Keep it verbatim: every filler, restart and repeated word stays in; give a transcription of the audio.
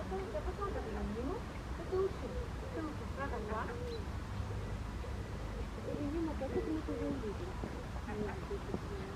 Questo, questo è un capolinho, questo è un su, questo è un su, guarda qua. Capolinho, ma questo come cosa un libro?